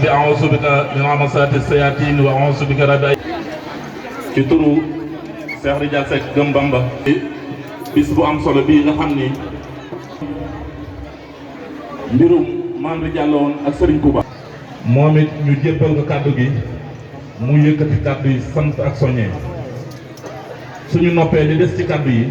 rabbi a'uuzu bika min hamazaati sayaatiin wa a'uuzu bika rabbi ci turu Cheikh Ridial Seck Gëm Bamba bis bu am solo bii nga xam ni mbirum Mame Ridial la woon ak Serigne Touba. moom it ñu jébbal ko kàddu gi mu yëkkati kàddu yi sant ak soññee suñu noppee li des ci kàddu yi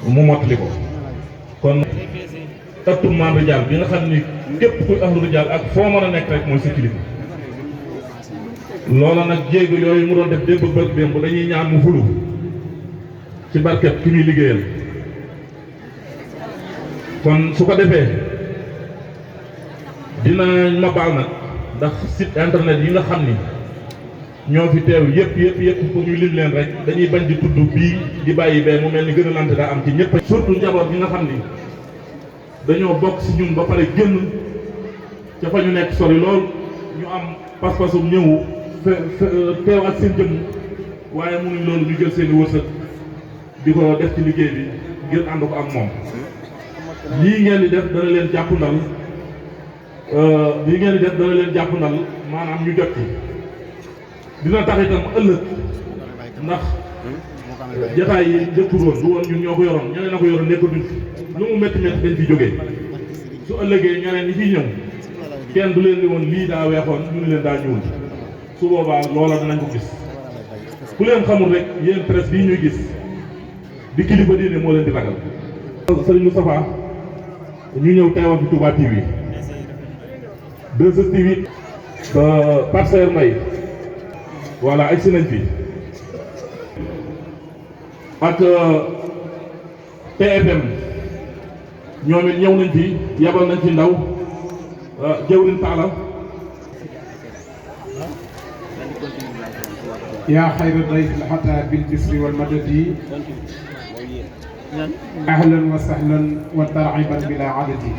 mu mottali ko kon ëttu Mame Ridial bi nga xam ni képp kuy ahlu Ridial ak foo mën a nekk rek mooy sa kilifa loola nag jéego yooyu mu doon def démb bërk démb dañuy ñaan mu fulu ci barket ki muy liggéeyal kon su ko defee dinañ ma baal nag ndax site internet yi nga xam ni ñoo fi teew yëpp pour ñu lim leen rek dañuy bañ di tudd bii di bàyyi bee mu mel ni gën a lante daa am ci ñëpp surtout njaboot gi nga xam ni dañoo bokk si ñun ba pare génn ca fa ñu nekk sori lool ñu am pas-pasum ñëw teew ak seen jëmm waaye mënuñ loolu ñu jël seeni wërsëg di ko def ci liggéey bi ngir ànd ko ak moom lii ngeen di def dana leen jàppandal maanaam ñu jot ci dina tax itam ëllëg ndax jataay yi njëkkuroon du woon ñun ñoo ko yoroon ñeneen na ko yoroon nekkatuñ fi lu mu métti dañ fi jógee su ëllëgee ñeneen ñi fiy ñëw kenn du leen ni woon lii daa weexoon ñu ne leen daa ñuul su boobaa loola danañ ko gis ku leen xamul rek yéen presse bii ñuy gis di kilifa diine moo leen di ragal. Serigne Moustapha ñu ñëw teewal fi Touba TV 2STV Pape Saer Mbaye voilà agsi nañ fi ak TFM ñoom it ñëw nañ fi yabal nañ fi ndaw jëwriñ Talla yaa xayra dayf xataa bil bisri wal madadi ahlan wa sahlan wa tarxiban bila adadi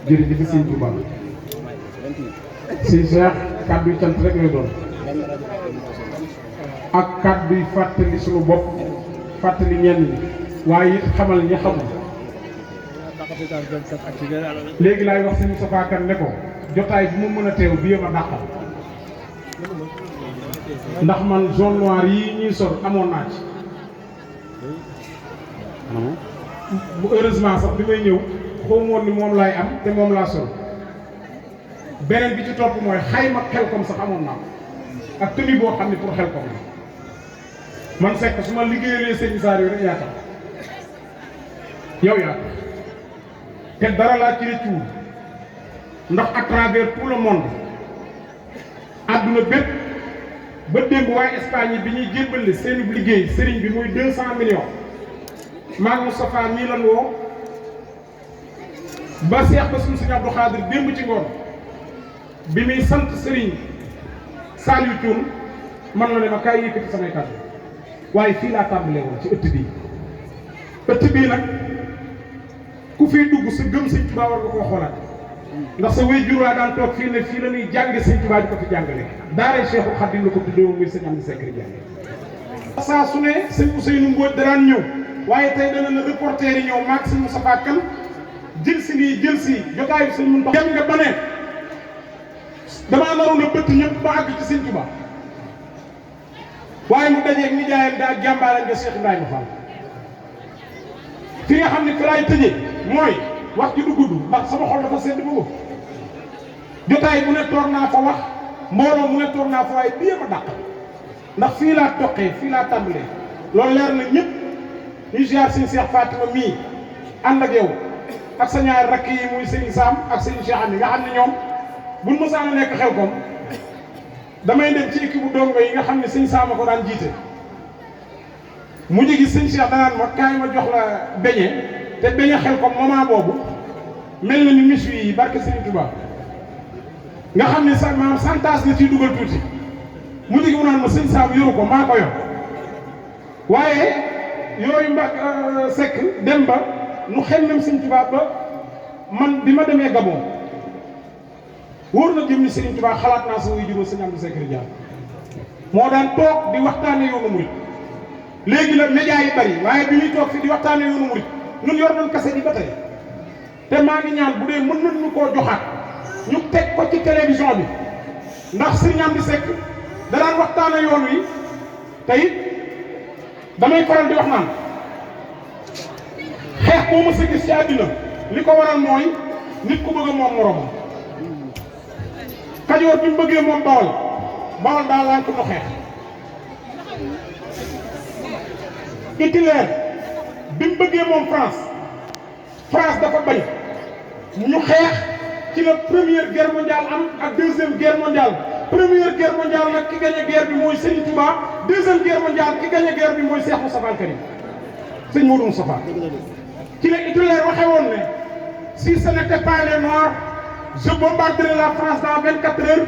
jërëjëf sëñ Touba sëñ Cheikh kàddu cant rek lay doon ak kàddu yi fàttali suñu bopp fàttali ñenn ñi waaye it xamal ñi xamul léegi laay wax sëñ Moustapha Kane ne ko jotaay bi mu mën a teew bi ma dàqal ndax man jaune noir yi ñuy sol amoon naa ci bu heureusement sax bi may ñëw xawmoon ni moom laay am te moom laa sol beneen bi ci topp mooy xayma Xelcom sax amoon naa ak tenue boo xam ne pour Xelcom la man fekk su ma liggéeyalee sëñ Saar yooyu rek yaa tax yow yaa tax te dara laa ci rëccuwul ndax à travers tout le monde àdduna bépp ba démb waaye Espagne bi ñuy jébbale seen liggéey sëriñ bi muy 200 millions maag Moustapha mii lan woo ba Seex ba suñu sëñ Abdou Khadir démb ci ngoon bi muy sant sëriñ Saliou Thioune man la ne ma kaay yëkkati samay kàddu waaye fii laa tàmbalee woon ci ëtt bii nag ku fiy dugg sa gëm sëñ Tuubaa war nga koo xoolaat ndax sa wéy jur waa daan toog fii ne fii la ñuy jànge sëñ Tuubaa di ko fi jàngale daaray Cheikhul Khadim la ko tuddee woon muy sëñ Amdi Seck Ridial saa su ne sëñ Ousseynou Mbodj daraan ñëw waaye tey dana na reporter yi ñëw maag sëñ Moustapha Kane jël si lii jël si jotaayu sëñ mun dem nga ba ne damaa naroon a bëtt ñëpp ba àgg ci sëñ Tuubaa waaye mu dajeeg ni jaayam daa jàmbaaraan nga Cheikh Ibrahima Fall fi nga xam ne fi laay tëjee mooy wax ji du gudd ndax sama xol dafa sedd ba jotaay bu ne toog naa fa wax mbooloo mu ne toog naa fa waaye bii ma dàq ndax fii laa toqee fii laa tàmbalee loolu leer na ñëpp ñu ziar sëñ Cheikh Fatima mii ànd ak yow ak sa ñaari rakk yi muy sëñ Sam ak sëñ Cheikh Ami nga xam ne ñoom buñ mosaan a nekk Xelcom damay dem ci équipe bu dongo yi nga xam ne sëñ Sam a ko daan jiite mu gi sëñ Cheikh danaan ma kaay ma jox la beñe te beñe Xelcom moment boobu mel na ni misu yi barke Sëriñ Tuubaa nga xam ne sa maanaam santaas la ciy dugal tuuti mu gi mu naan ma sëñ Sam yoru ko maa ko yor waaye yooyu mba sekk dem ba nu xel nam Sëriñ Tuubaa ba man bi ma demee Gabon wóor na jëm ni Sëriñ Tuubaa xalaat naa sa wuy juróom sëñ Amdi Seck Ridial moo daan toog di waxtaane yoonu murit léegi la média yi bari waaye bi ñuy toog fi di waxtaane yoonu murit ñun yor nañ kase yi ba tey te maa ngi ñaan bu dee mën nañu koo joxaat ñu teg ko ci télévision bi ndax Serigne Amdi Seck danaan waxtaana yoon wi te it damay faral di wax naan xeex boo mës a gis ci àddina li ko waral mooy nit ku bëgg a moom moromam. Kajoor bi mu bëggee moom Bawol daal laa ko xeex. Hitler bi mu bëggee moom France dafa bañ ñu xeex ci la première guerre mondiale am ak deuxième guerre mondiale. Première guerre mondiale nag ki gagné guerre bi mooy Serigne Touba deuxième guerre mondiale ki gagné guerre bi mooy Cheikh Moustapha Al Karim sëñ Modou Moustapha. ci la Hitler waxee woon ne si ce n'était pas les Noirs je bombarderai la France dans 24 heures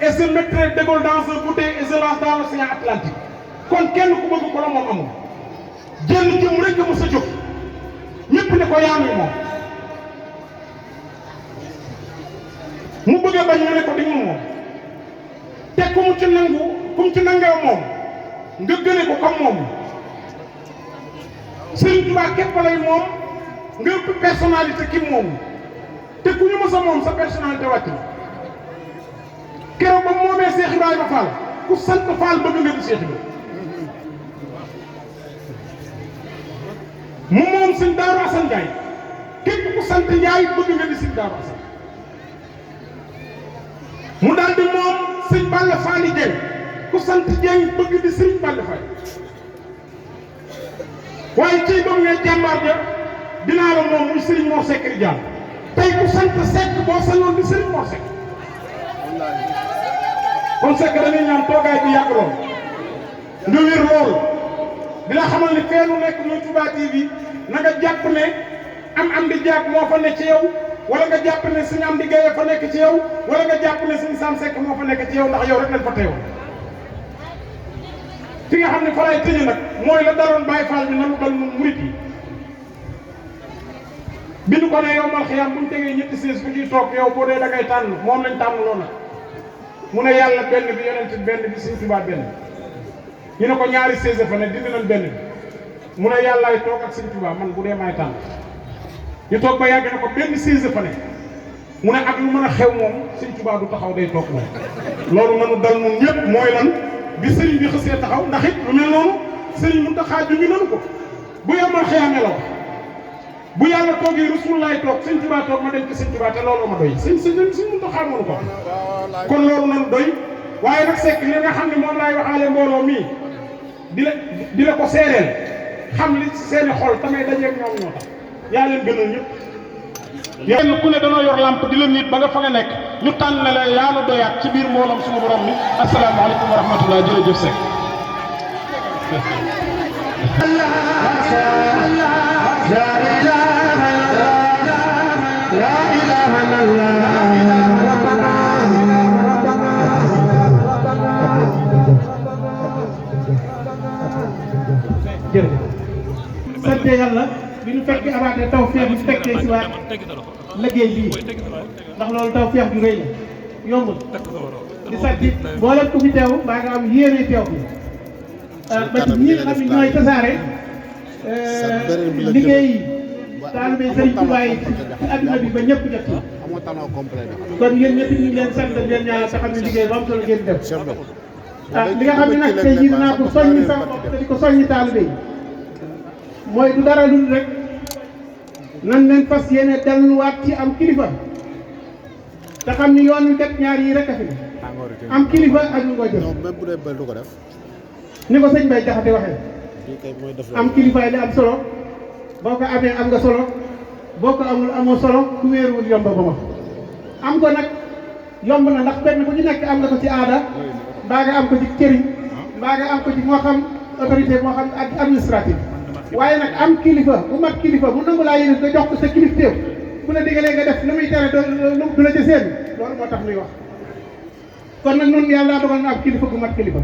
et je mettrai De Gaulle dans un bouteille et je lance dans l'océan Atlantique. kon kenn ku bëgg ko la moom amul jël jëm rek mu sa jóg ñëpp ne ko yaanu moom mu bëggee bañ ñu ne ko di moom te ku mu ci nangee moom nga gëne ko comme moom Serigne Touba képp lay moom nga ëpp personnalité ki moom te ku ñu mës a moom sa personnalité wàcc na keroog ba moomee Cheikh Ibrahima Fall ku sant Fall bëgg nga di Cheikh Ibrahima mu moom sëñ Daaru Asan Njaay képp ku sant Njaay bëgg nga di sëñ Daaru Asan mu daal di moom sëñ Balla Faali Jeng ku sant Jeng bëgg di sëñ Balla Faali waaye ciy ba mu ne jàmbaar ja dinaa la moom muy sëriñ Mor Seck di jàll tey ku sant Seck boo sañoon di sëriñ Mor Seck kon Seck dañuy ñaan toogaay bi yàgg lool nga wér lool di la xamal ni feenu nekk muy Touba TV na nga jàpp ne am di jàpp moo fa nekk ci yow wala nga jàpp ne sëñ Amdi Gaye fa nekk ci yow wala nga jàpp ne sëñ Sam Seck moo fa nekk ci yow ndax yow rek lañ fa teewoon fi nga xam ne fa lay tëjee nag mooy la daroon Baye Fall bi nanu dal murit yi bi ñu ko ne yow mal xiyaam bu ñu tegee ñetti siis bu ciy toog yow boo dee da ngay tànn moom lañ tànn loolu mu ne yàlla benn bi yonent benn bi sëñ Tuubaa benn ñu ne ko ñaari siis fa ne dindi nañ benn bi mu ne yàllaay toog ak sëñ Tuubaa man bu dee maay tànn ñu toog ba yàgg na ko benn siis fa ne mu ne ak lu mën a xew moom sëñ Tuubaa du taxaw day toog moom loolu nanu dal nun ñëpp mooy lan bi sëriñ bi xësee taxaw ndax it lu mel noonu sëriñ Muntaxa ju ñu nanu ko bu yemal xiyaamee la wax bu yàlla toogee Rasulullaay toog sëñ Tuubaa toog ma dem ci sëñ Tuubaa te loolu ma doy sëñ Muntaxa mënu ko kon loolu nanu doy waaye nag Seck li nga xam ne moom laay waxaale mbooloo mii di la ko seereel xam li seeni xol tamay dajeeg ñoom ñoo tax yaa leen gënal ñëpp kenn ku ne danoo yor lamp di la nit ba nga fa nga nekk ñu tànn la yaa la doyaat ci biir mboolam suñu borom mi asalaamaaleykum wa rahmatullah jërëjëf Seck jërëjëf sant yàlla bi ñu fekkee abaatee taw feex bi fekkee si waat liggéey bii ndax loolu taw feex ju rëy la yombul di sant it mboolem ku fi teew mbaa nga am yéene teew bi ba ci ñi nga xam ne ñooy tasaare liggéey taalibe Sëriñ Tuubaa yi ci adduna bi ba ñëpp jot ci kon yéen ñëpp ñu ngi leen sant leen ñaanal te xam ne liggéey ba am solo ngeen def li nga xam ne nag tey jii dinaa ko soññi sama bopp te di ko soññi taalibe yi mooy du dara dul rek nan leen fas yéene delluwaat ci am kilifa te xam ni yoon wi kat ñaar yi rek a fi am kilifa ak ñu ko jëf ni ko sëñ Bay Jaxate waxee am kilifa li am solo boo ko amee am nga solo boo ko amul amoo solo ku wéeruwul yomb ba ma am ko nag yomb na ndax benn bu ñu nekk am nga ko ci aada mbaa nga am ko ci këriñ mbaa nga am ko ci moo xam autorité moo xam administrative waaye nag am kilifa bu mat kilifa mu nangu laa yéene nga jox ko sa kilifteef bu la digalee nga def lu muy tere du la ca seen loolu moo tax nuy wax kon nag noonu yàlla dogal na am kilifa bu mat kilifa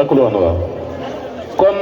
nekkul woon waaw kon